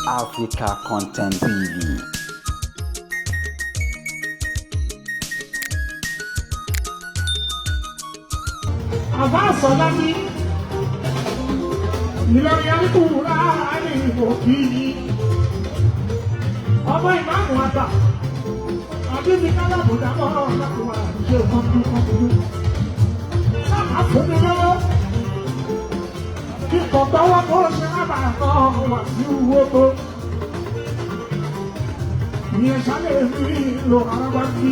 Africa Content TV. Àbá sọlá ní Ìlọrin aríkùnrin àìmọ̀ kí ni ọmọ ìmáàmù àgbà àbíbi kálábùdá mọ́ ọ̀làkùnrin àṣẹ kọ́ńtù sábà fún mi lọ́wọ́ kíkọ̀ gbọ́wọ́ kó ṣe lábàá kan wà sí owó tó ìyẹn sálẹ̀ mi lò arábá bí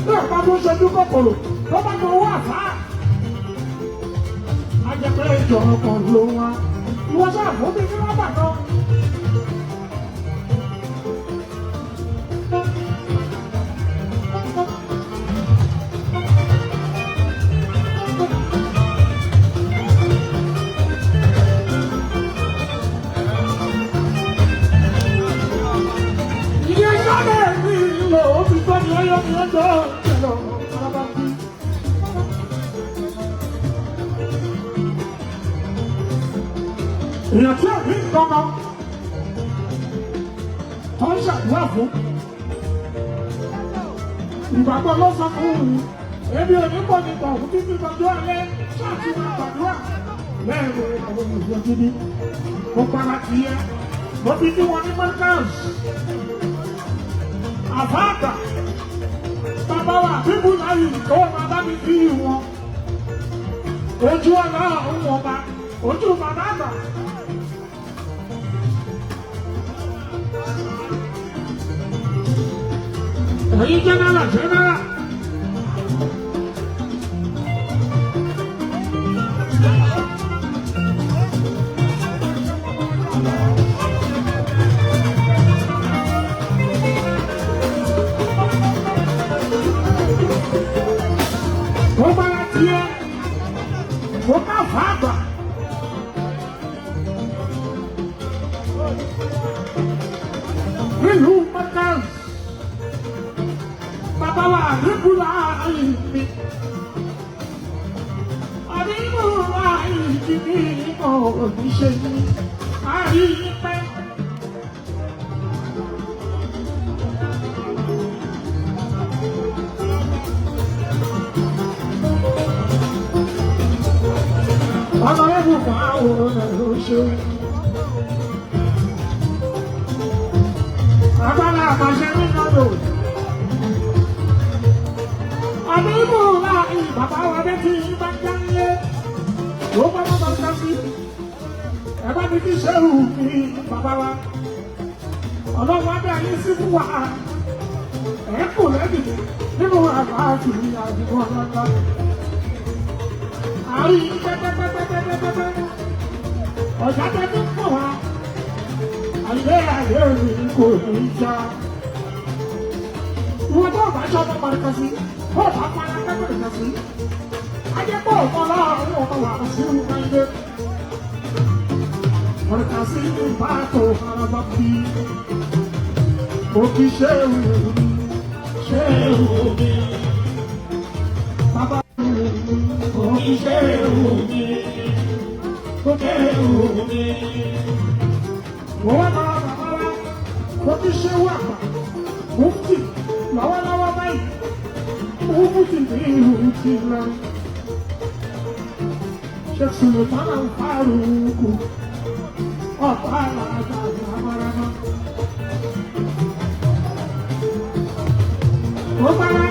bí ọ̀pá tó ṣojú kòkòrò tó bá gbowó àfáà ajẹpẹ ìjọ ọkọ ló wá ìwọ sáà fún mi ní rọ́bà náà. Ìyẹn sáré mi lò ó ti gbọ́ mi ọyọ́ mi ọjọ́ ìlọ ọlọ́ba bí. Èèyàn tí ò ní nǹkan kan tó ń ṣàdúrà fún. Ìgbàgbọ́ ló sọ fún un. Ebi ò ní pọ̀ ní kọ̀ọ̀kú títí tọjú alẹ́ ṣáàtì máa gbàdúrà. Lẹ́ẹ̀rọ àwọn olùyọ gidi. Mo para ti yẹ. Mo fi kí wọn ní Mọ́kàs. Àfáàgbà. Bàbá wa bíbú láyé tó máa bá mi fi wọn. Ojú ọ̀la òun ọba. Ojú bàbá àgbà. Ẹ̀yin jẹ́nẹ́rà jẹ́nẹ́rà. Mo bára tiẹ̀, mo ká fàgbà. Nílùú Mọ́kàs, bàbá wa àdínkùlá ayé mi. Àdínkùlá ayé mi ní òní ṣe ní. Àrí pẹ́. Ọmọ ẹ̀bùn kan àwòrán rẹ̀ ló ṣe. Agbára àpàṣẹ nínú ọdọ. Àbíbù láàyè bàbá wa bẹ́ tí bá jálé. Ó bá bá bá ká sí. Ẹ bá mi kí ṣéwù mi bàbá wa. Ọlọ́run á dá yín sí fún wa. Ẹ kò lẹ́bi nínú àlàáfíà àdìgbò ọlọ́lá. Àrí pẹ́pẹ́pẹ́pẹ́pẹ́pẹ́. Ọ̀já tẹ́ tó pọ̀ wá. Àlẹ́ àlẹ́ mi kò ní já. Ìwọ tó bá ṣọ́ ọmọ pàrọ̀kọ̀ sí, ó bá para pẹ́pẹ́rẹ́kọ̀ sí. Ajẹ́pọ̀ ọmọ láàárọ̀ ọmọ wà sí ìwà ilé. Pàrọ̀kọ̀ sí ní pàtó araba bí. Mo kì í ṣe ewu mi, ṣe ewu mi. Bàbá mi, mo kì í ṣe ewu mi, mo kì í ṣe ewu mi. Mo wá bá bàbá wa, mo kì í ṣe wà pa, mufti lọ́wọ́lọ́wọ́ báyìí, mufti ní ìlú ti lọ. Sheikh Sultan Al-Faruq, ọ̀pá àlàáfíà àmàràmà. Mo gbára,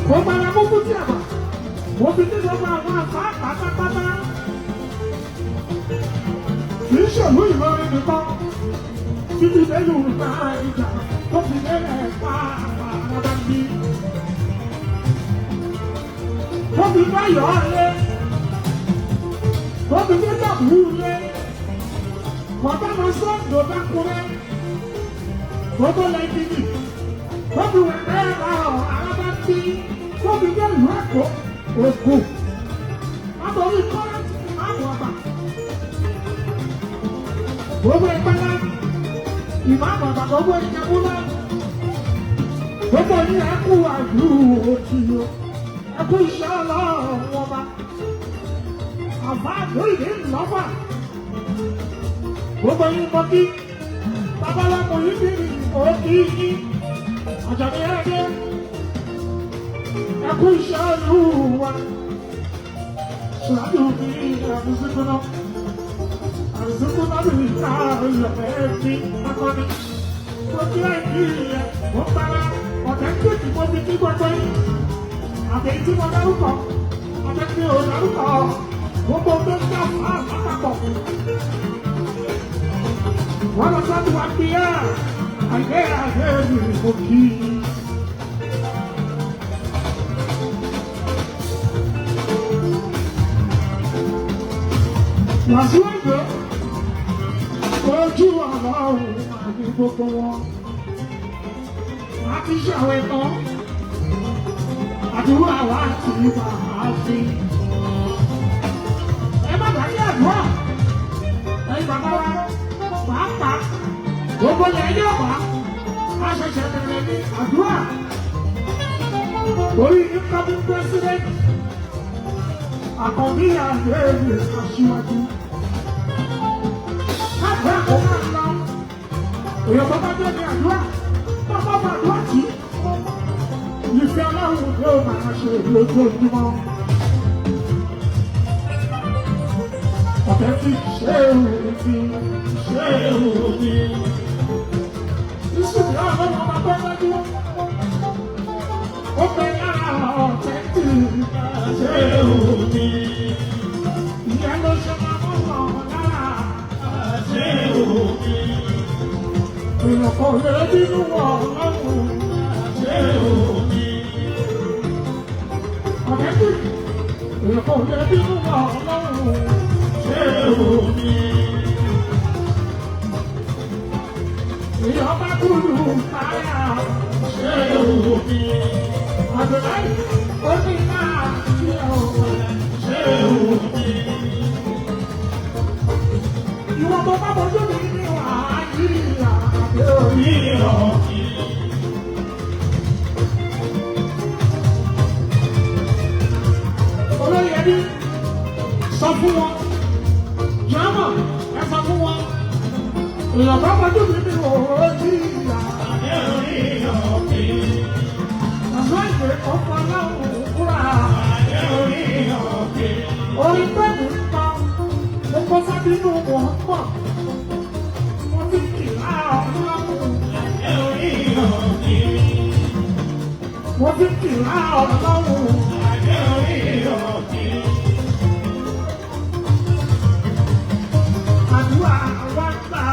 mo gbára mufti àgbà, mo fi ní gbogbo àwọn àfáà pátápátá. Kì í ṣèlú Ìlọrin nìkan títí lẹ́yìn ìgbà ìjà tó fi lélẹ̀ pàápàá rárá bí. Tó fi báyọ̀ lé, tó fi dé dàbú lé, bàbá mi sọ́ọ̀dọ̀ dákúrẹ́, gbogbo lẹ́yìn tó fi wẹ̀ bẹ́ẹ̀ lọ arábá bí, tó fi dé ìlú Èkó, Ògùn, látọ̀rí kọ́rẹ́tì ìmáàmù àgbà. Gbogbo ìpínlẹ̀ ìmáàmù àgbà gbogbo ìjẹ̀bú náà. Gbogbo ní ẹkú àdúró tí o, ẹkú iṣẹ́ ọlọ́run ọba. Àbá lóyè lọ́fà. Gbogbo yín mọ kí. Babaláwo yìí bí òkì yín. Àjàní ẹ̀dẹ́. Ẹkú iṣẹ́ olúwa. Ṣáájú mi àdùsíkúná. Àdùsíkúná mi ká ilẹ̀ ẹ̀mí akọni. Mo kí àìkí rẹ̀, mo para ọ̀tẹ̀ ń tètè mo fi kí gbogbo yín. Àtẹ̀yí tí mo dárúkọ, àtẹ̀yí tí mo dárúkọ, gbogbo tó ń dá fún àpapọ̀. Wọ́n lọ sọ́dún wa bí yá, àìlẹ́ àìlẹ́ mi mo kí i. Wàsíù Àyìndé, ojú ọlọ́run àti gbogbo wọn. A ti ṣàwọn ẹ̀tọ́, àdúrà wa ti máa fi. Ẹ má gbàgbé àdúrà, ẹ̀yin bàbá wa, pàápàá, gbogbo ilẹ̀ Yorùbá, a ṣẹ̀ṣẹ̀ bẹ̀rẹ̀ ní àdúrà. Orí incoming president, Àkànbí Àdéhùn aṣíwájú. Àdúrà kò máa ń lọ. Èèyàn tó bá jẹ́ ní àdúrà, tó bá bá àdúrà tì í. Ìfẹ́ Ọlọ́run yóò máa ṣe lójoojúmọ́. Ọ̀tẹ̀ ti ṣe òní, ṣe òní. Ìṣùkú ọlọ́run ọba tó dájú. Ó fẹ́ lára ọ̀tẹ̀ tí ṣe òní. Ìyẹn ló ṣe máa mú wọn lára ṣe òní. Èèyàn kò lè bínú ọlọ́run ṣe òní. Ọ̀tẹ̀ tí èèyàn kò lè bínú ọlọ́run ṣe òní. Èèyàn bá kúrú káyà ṣe òní. Àdùnláì ó ní máa ṣe òun ṣe òní. Ìwọ tó bá bójú mi ní wàá yí àbí orí ọ̀kì. Olóyè ẹbí sọ fún wọn, jọ́mọ̀ ẹ sọ fún wọn, èèyàn bá bójú mi ní òun jí àbí orí ọ̀kì. Àṣọ ìpè ọkọ̀ aláwọ̀ kúrà àbí orí ọ̀kì. Orí pẹ̀lú ń pa, mo kọ́ sábínú wọn pọ̀. Mo ti kì láàárọ̀ mo ti kì láàárọ̀ Àdúrà wa gbà.